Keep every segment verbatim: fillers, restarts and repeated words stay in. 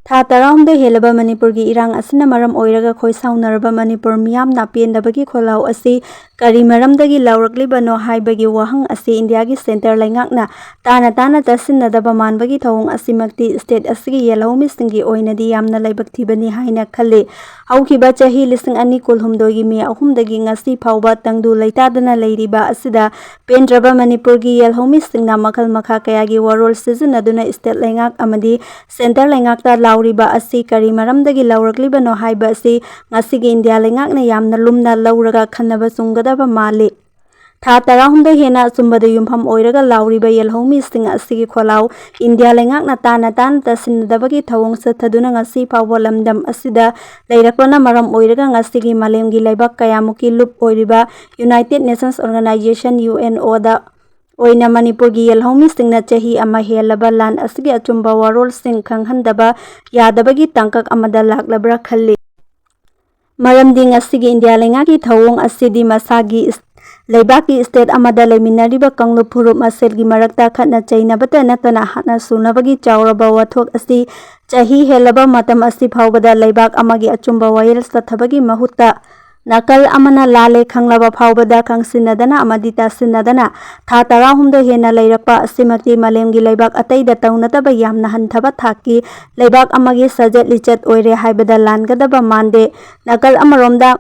ꯊꯥ ꯇꯔꯥꯍꯨꯝꯗꯣꯏ ꯍꯦꯜꯂꯕ ꯃꯅꯤꯄꯨꯔꯒꯤ ꯏꯔꯥꯡ ꯑꯁꯤꯅ ꯃꯔꯝ ꯑꯣꯏꯔꯒ ꯈꯣꯏ ꯁꯥꯎꯅꯔꯕ ꯃꯅꯤꯄꯨꯔ ꯃꯤꯌꯥꯝꯅ ꯄꯦꯟꯗꯕꯒꯤ ꯈꯣꯜꯂꯥꯎ ꯑꯁꯤ ꯀꯔꯤ ꯃꯔꯝꯗꯒꯤ ꯂꯥꯎꯔꯛꯂꯤꯕꯅꯣ ꯍꯥꯏꯕꯒꯤ ꯋꯥꯍꯪ ꯑꯁꯤ ꯏꯟꯗꯤꯌꯥꯒꯤ ꯁꯦꯟꯇꯔ ꯂꯩꯉꯥꯛꯅ ꯇꯥꯅ ꯇꯥꯅ ꯇꯥꯁꯤꯟꯅꯗꯕ ꯃꯥꯟꯕꯒꯤ ꯊꯧꯑꯣꯡ ꯑꯁꯤꯃꯛꯇꯤ ꯁ꯭ꯇꯦꯠ ꯑꯁꯤꯒꯤ ꯌꯦꯜꯍꯧꯃꯤꯁꯤꯡꯒꯤ ꯑꯣꯏꯅꯗꯤ ꯌꯥꯝꯅ ꯂꯥꯏꯕꯛ ꯊꯤꯕꯅꯤ ꯍꯥꯏꯅ ꯈꯜꯂꯤ꯫ ꯍꯧꯈꯤꯕ ꯆꯍꯤ ꯂꯤꯁꯤꯡ ꯑꯅꯤ ꯀꯨꯟꯍꯨꯝꯗꯣꯏꯒꯤ ꯃꯦ ꯑꯍꯨꯝꯗꯒꯤ ꯉꯁꯤ ꯐꯥꯎꯕ ꯇꯪꯗꯨ ꯂꯩꯇꯥꯗꯅ ꯂꯩꯔꯤꯕ ꯑꯁꯤꯗ ꯄꯦꯟꯗ꯭ꯔꯕ ꯃꯅꯤꯄꯨꯔꯒꯤ ꯌꯦꯜꯍꯧꯃꯤꯁꯤꯡꯅ ꯃꯈꯜ ꯃꯈꯥ ꯀꯌꯥꯒꯤ ꯋꯥꯔꯣꯜ ꯁꯤꯖꯤꯟꯅꯗꯨꯅ ꯁ꯭ꯇꯦꯠ ꯂꯩꯉꯥꯛ ꯑꯃꯗꯤ ꯁꯦꯟꯇꯔ ꯂꯩꯉꯥꯛꯇ ꯂꯥꯎꯔꯤꯕ ꯑꯁꯤ ꯀꯔꯤ ꯃꯔꯝꯗꯒꯤ ꯂꯥꯎꯔꯛꯂꯤꯕꯅꯣ ꯍꯥꯏꯕ ꯑꯁꯤ ꯉꯁꯤꯒꯤ ꯏꯟꯗꯤꯌꯥ ꯂꯩꯉꯥꯛꯅ ꯌꯥꯝꯅ ꯂꯨꯝꯅ ꯂꯧꯔꯒ ꯈꯟꯅꯕ ꯆꯨꯝꯒꯗꯕ ꯃꯥꯜꯂꯤ꯫ ꯊꯥ ꯇꯔꯥꯍꯨꯝꯗꯣꯏ ꯍꯦꯟꯅ ꯑꯆꯨꯝꯕꯗ ꯌꯨꯝꯐꯝ ꯑꯣꯏꯔꯒ ꯂꯥꯎꯔꯤꯕ ꯌꯦꯜꯍꯧꯃꯤꯁꯤꯡ ꯑꯁꯤꯒꯤ ꯈꯣꯜꯂꯥꯎ ꯏꯟꯗꯤꯌꯥ ꯂꯩꯉꯥꯛꯅ ꯇꯥꯅ ꯇꯥꯅ ꯇꯥꯁꯤꯟꯅꯗꯕꯒꯤ ꯊꯧꯑꯣꯡ ꯆꯠꯊꯗꯨꯅ ꯉꯁꯤ ꯐꯥꯎꯕ ꯂꯝꯗꯝ ꯑꯁꯤꯗ ꯂꯩꯔꯛꯄꯅ ꯃꯔꯝ ꯑꯣꯏꯔꯒ ꯉꯁꯤꯒꯤ ꯃꯥꯂꯦꯝꯒꯤ ꯂꯩꯕꯥꯛ ꯀꯌꯥꯃꯨꯛꯀꯤ ꯂꯨꯞ ꯑꯣꯏꯔꯤꯕ United Nations organisation, U N ꯑꯣꯗ ꯑꯣꯏꯅ ꯃꯅꯤꯄꯨꯔꯒꯤ ꯌꯦꯜꯍꯧꯃꯤꯁꯤꯡꯅ ꯆꯍꯤ ꯑꯃ ꯍꯦꯜꯂꯕ ꯂꯥꯟ ꯑꯁꯤꯒꯤ ꯑꯆꯨꯝꯕ ꯋꯥꯔꯣꯜꯁꯤꯡ ꯈꯪꯍꯟꯗꯕ ꯌꯥꯗꯕꯒꯤ ꯇꯥꯡꯀꯛ ꯑꯃꯗ ꯂꯥꯛꯂꯕ꯭ꯔꯥ ꯈꯜꯂꯤ꯫ ꯃꯔꯝꯗꯤ ꯉꯁꯤꯒꯤ ꯏꯟꯗꯤꯌꯥ ꯂꯩꯉꯥꯛꯀꯤ ꯊꯧꯑꯣꯡ ꯑꯁꯤꯗꯤ ꯃꯁꯥꯒꯤ ꯏꯁ-, ꯂꯩꯕꯥꯛꯀꯤ ꯁ꯭ꯇꯦꯠ ꯑꯃꯗ ꯂꯩꯃꯤꯟꯅꯔꯤꯕ ꯀꯥꯡꯂꯨꯞ ꯐꯨꯔꯨꯞ ꯃꯁꯦꯜꯒꯤ ꯃꯔꯛꯇ ꯈꯠꯅ ꯆꯩꯅꯕꯇ ꯅꯠꯇꯅ ꯍꯥꯠꯅ ꯁꯨꯅꯕꯒꯤ ꯆꯥꯎꯔꯕ ꯋꯥꯊꯣꯛ ꯑꯁꯤ ꯆꯍꯤ ꯍꯦꯜꯂꯕ ꯃꯇꯝ ꯑꯁꯤ ꯐꯥꯎꯕꯗ ꯂꯩꯕꯥꯛ ꯑꯃꯒꯤ ꯑꯆꯨꯝꯕ ꯋꯥꯌꯦꯜ ꯆꯠꯊꯕꯒꯤ ꯃꯍꯨꯠꯇ ꯅꯥꯀꯜ ꯑꯃꯅ ꯂꯥꯜꯂꯦ ꯈꯪꯂꯕ ꯐꯥꯎꯕꯗ ꯈꯪꯁꯤꯟꯅꯗꯅ ꯑꯃꯗꯤ ꯇꯥꯁꯤꯟꯅꯗꯅ ꯊꯥ ꯇꯔꯥꯍꯨꯝꯗꯣꯏ ꯍꯦꯟꯅ ꯂꯩꯔꯛꯄ ꯑꯁꯤꯃꯛꯇꯤ ꯃꯥꯂꯦꯝꯒꯤ ꯂꯩꯕꯥꯛ ꯑꯇꯩꯗ ꯇꯧꯅꯗꯕ ꯌꯥꯝꯅ ꯍꯟꯊꯕ ꯊꯥꯛꯀꯤ ꯂꯩꯕꯥꯛ ꯑꯃꯒꯤ ꯁꯥꯖꯠ ꯂꯤꯆꯠ ꯑꯣꯏꯔꯦ ꯍꯥꯏꯕꯗ ꯂꯥꯟꯒꯗꯕ ꯃꯥꯟꯗꯦ꯫ ꯅꯥꯀꯜ ꯑꯃꯔꯣꯝꯗ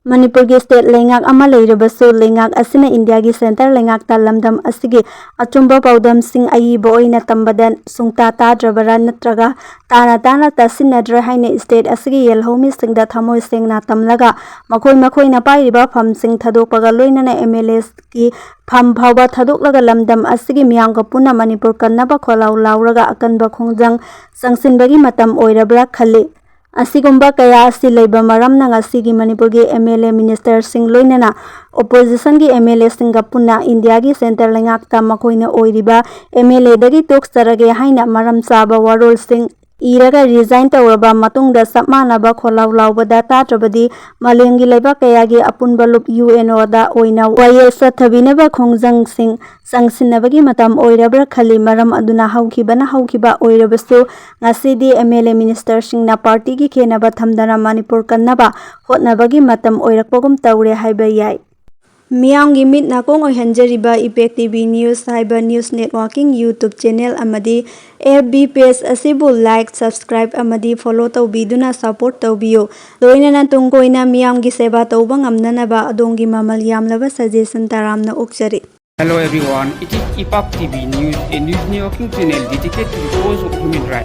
ꯃꯅꯤꯄꯨꯔꯒꯤ ꯁ꯭ꯇꯦꯠ ꯂꯩꯉꯥꯛ ꯑꯃ ꯂꯩꯔꯕꯁꯨ, ꯂꯩꯉꯥꯛ ꯑꯁꯤꯅ ꯏꯟꯗꯤꯌꯥꯒꯤ ꯁꯦꯟꯇꯔ ꯂꯩꯉꯥꯛꯇ ꯂꯝꯗꯝ ꯑꯁꯤꯒꯤ ꯑꯆꯨꯝꯕ ꯄꯥꯎꯗꯝꯁꯤꯡ ꯑꯏꯕ ꯑꯣꯏꯅ ꯇꯝꯕꯗ ꯁꯨꯡꯇꯥ ꯇꯥꯗ꯭ꯔꯕꯔꯥ, ꯅꯠꯇ꯭ꯔꯒ ꯇꯥꯅ ꯇꯥꯅ ꯇꯥꯁꯤꯟꯅꯗ꯭ꯔꯦ ꯍꯥꯏꯅ ꯁ꯭ꯇꯦꯠ ꯑꯁꯤꯒꯤ ꯌꯦꯜꯍꯧꯃꯤꯁꯤꯡꯗ ꯊꯃꯣꯏ ꯁꯦꯡꯅ ꯇꯝꯂꯒ ꯃꯈꯣꯏ ꯃꯈꯣꯏꯅ ꯄꯥꯏꯔꯤꯕ ꯐꯝꯁꯤꯡ ꯊꯥꯗꯣꯛꯄꯒ ꯂꯣꯏꯅꯅ ꯑꯦꯝ ꯑꯦꯜ ꯑꯦꯁꯀꯤ ꯐꯝ ꯐꯥꯎꯕ ꯊꯥꯗꯣꯛꯂꯒ ꯂꯝꯗꯝ ꯑꯁꯤꯒꯤ ꯃꯤꯌꯥꯝꯒ ꯄꯨꯟꯅ ꯃꯅꯤꯄꯨꯔ ꯀꯟꯅꯕ ꯈꯣꯜꯂꯥꯎ ꯂꯥꯎꯔꯒ ꯑꯀꯟꯕ ꯈꯣꯡꯖꯪ ꯆꯪꯁꯤꯟꯕꯒꯤ ꯃꯇꯝ ꯑꯣꯏꯔꯕ꯭ꯔꯥ ꯈꯜꯂꯤ꯫ ꯑꯁꯤꯒꯨꯝꯕ ꯀꯌꯥ ꯑꯁꯤ ꯂꯩꯕ ꯃꯔꯝꯅ ꯉꯁꯤꯒꯤ ꯃꯅꯤꯄꯨꯔꯒꯤ ꯑꯦꯝ ꯑꯦꯜ ꯑꯦ, ꯃꯤꯅꯤꯁꯇꯔꯁꯤꯡ ꯂꯣꯏꯅꯅ ꯑꯣꯄꯣꯖꯤꯁꯟꯒꯤ ꯑꯦꯝ ꯑꯦꯜ ꯑꯦꯁꯤꯡꯒ ꯄꯨꯟꯅ ꯏꯟꯗꯤꯌꯥꯒꯤ ꯁꯦꯟꯇꯔ ꯂꯩꯉꯥꯛꯇ ꯃꯈꯣꯏꯅ ꯑꯣꯏꯔꯤꯕ ꯑꯦꯝ ꯑꯦꯜ ꯑꯦꯗꯒꯤ ꯇꯣꯛꯆꯔꯒꯦ ꯍꯥꯏꯅ ꯃꯔꯝ ꯆꯥꯕ ꯋꯥꯔꯣꯜꯁꯤꯡ ꯏꯔꯒ resign ꯇꯧꯔꯕ ꯃꯇꯨꯡꯗ ꯆꯞ ꯃꯥꯟꯅꯕ ꯈꯣꯜꯂꯥꯎ ꯂꯥꯎꯕꯗ ꯇꯥꯗ꯭ꯔꯕꯗꯤ ꯃꯥꯂꯦꯝꯒꯤ ꯂꯩꯕꯥꯛ ꯀꯌꯥꯒꯤ ꯑꯄꯨꯟꯕ ꯂꯨꯞ ꯌꯨ ꯑꯦꯟ ꯑꯣꯗ ꯑꯣꯏꯅ ꯋꯥꯌꯦꯜ ꯆꯠꯊꯕꯤꯅꯕ ꯈꯣꯡꯖꯪꯁꯤꯡ ꯆꯪꯁꯤꯟꯅꯕꯒꯤ ꯃꯇꯝ ꯑꯣꯏꯔꯕ꯭ꯔꯥ ꯈꯜꯂꯤ꯫ ꯃꯔꯝ ꯑꯗꯨꯅ ꯍꯧꯈꯤꯕꯅ ꯍꯧꯈꯤꯕ ꯑꯣꯏꯔꯕꯁꯨ ꯉꯁꯤꯗꯤ ꯑꯦꯝ ꯑꯦꯜ ꯑꯦ ꯃꯤꯅꯤꯁꯇꯔꯁꯤꯡꯅ ꯄꯥꯔꯇꯤꯒꯤ ꯈꯦꯟꯅꯕ ꯊꯝꯗꯅ ꯃꯅꯤꯄꯨꯔ ꯀꯟꯅꯕ ꯍꯣꯠꯅꯕꯒꯤ ꯃꯇꯝ ꯑꯣꯏꯔꯛꯄꯒꯨꯝ ꯇꯧꯔꯦ ꯍꯥꯏꯕ ꯌꯥꯏ꯫ ꯃꯤꯌꯥꯝꯒꯤ ꯃꯤꯠ ꯅꯥꯀꯣꯡ ꯑꯣꯏꯍꯟꯖꯔꯤꯕ ꯏꯄꯦꯛ ꯇꯤ ꯚꯤ ꯅ꯭ꯌꯨꯁ ꯍꯥꯏꯕ ꯅ꯭ꯌꯨꯁ ꯅꯦꯠꯋꯥꯔꯀꯤꯡ ꯌꯨꯇ꯭ꯌꯨꯕ ꯆꯦꯅꯦꯜ ꯑꯃꯗꯤ ꯑꯦꯐ ꯕꯤ ꯄꯦꯖ ꯑꯁꯤꯕꯨ ꯂꯥꯏꯛ, ꯁꯕꯁꯀ꯭ꯔꯥꯏꯕ ꯑꯃꯗꯤ ꯐꯣꯂꯣ ꯇꯧꯕꯤꯗꯨꯅ ꯁꯄꯣꯔꯠ ꯇꯧꯕꯤꯌꯨ꯫ ꯂꯣꯏꯅꯅ ꯇꯨꯡ ꯀꯣꯏꯅ ꯃꯤꯌꯥꯝꯒꯤ ꯁꯦꯕꯥ ꯇꯧꯕ ꯉꯝꯅꯅꯕ ꯑꯗꯣꯝꯒꯤ ꯃꯃꯜ ꯌꯥꯝꯂꯕ ꯁꯖꯦꯁꯟ ꯇꯔꯥꯝꯅ ꯑꯣꯛꯆꯔꯤ꯫ Hello everyone, it is Ipak T V News, a news networking channel dedicated to the cause of human rights.